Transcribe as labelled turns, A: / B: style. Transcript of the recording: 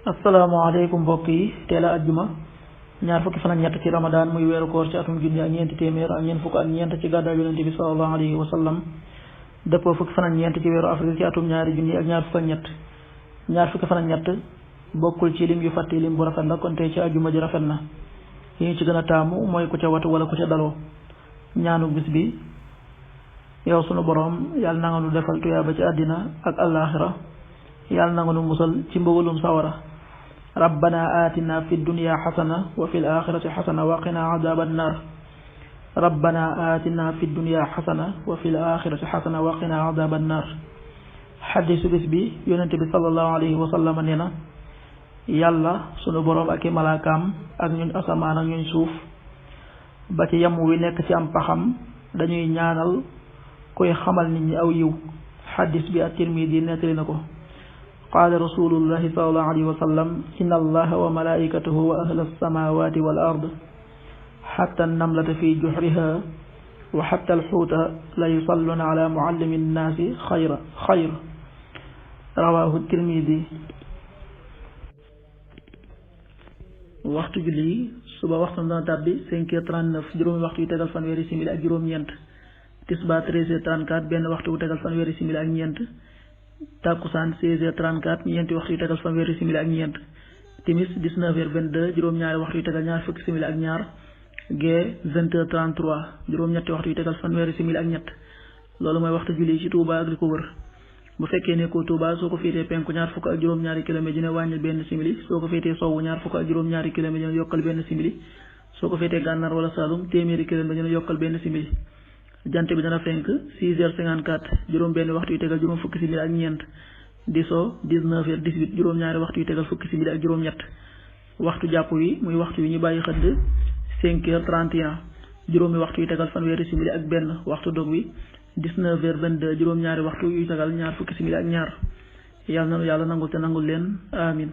A: asalaamaaleykum mbokk yi teel a ajjuma ñaar fukki fan ak ñett ci ramadan muy weeru koor ci atum junni ak ñeenti téeméer ak ñeent fukk ak ñeent ci gàddaay yonente bi sallallahu alayhi wa sallam dëppoo fukki fan ak ñeent ci weeru avril ci atum ñaari junni ak ñaar fukk ak ñett ñaar fukki fan ak ñett bokkul ci lim yu fàtte lim bu rafet la kon tey ci ajjuma ji rafet na yi ñu ci gën a taamu mooy ku ca watu wala ku ca daloo ñaanu bis bi yow sunu borom yàlla na nga nu defal tuyaaba ci àddina ak àllaaxira yàlla na nga nu musal ci mbugalum sawara rabbana atina fi dunya xasana wa fi l axirati xasana wa qina adaba annar rabbana atina fi dunya xasana wa fi l axirati xasana wa qina adaba annar xadisu bis bi yonente bi sallallahu alayhi wa sallam nee na yàlla sunu borom ak i malaakaam ak ñun asamaan ak ñun suuf ba ci yam wi nekk ci am paxam dañuy ñaanal koy xamal nit ñi aw yiw xadis bi at-Tirmidi nettali na ko qaala rasulullahi sallallahu alayhi wa sallam inna allaha wa malaikatahu wa ahla alsamawati wal ard xatta annamlata fi juxriha wa xatta alxuuta la yusalluna ala muallimi nnaasi xayr rawahu Tirmidi. waxtu julli suba waxtu dana tàbbi 5h39 juróomi waxtu yu tegal fanweeri simili ak juróom-ñeent tisba 13h34 benn waxtu bu tegal fanweeri simili ak ñeent takkusaan 16h34 ñeenti waxtu yu tegal fanweeri simili ak ñeent timis 19h22 juróom-ñaari waxtu yu tegal ñaar fukki simili ak ñaar gee 20h33 juróom-ñetti waxtu yu tegal fanweeri simili ak ñett loolu mooy waxtu julli ci Touba ak li ko wër bu fekkee nekkoo Touba soo ko féetee penku ñaar fukk ak juróom-ñaari kilomètre dina wàññil benn simili soo ko féetee sowwu ñaar fukk ak juróom-ñaari kilomètre dina yokkal benn simili soo ko féetee gànnaar wala Saloum téeméeri kilomètre dina yokkal benn simili jant bi dana fenk 6h54 juróom benn waxtu yu tegal juróom fukki simili ak ñeent di soo 19h18 juróom-ñaari waxtu yu tegal fukki simili ak juróom-ñett waxtu jàpp wi muy waxtu wi ñu bàyyi xëdd 5h31 juróomi waxtu yu tegal fanweeri simili ak benn waxtu dog wi 19h22 juróom-ñaari waxtu yu tegal ñaar fukki simili ak ñaar yàlla nanu yàlla nangul te nangul leen amin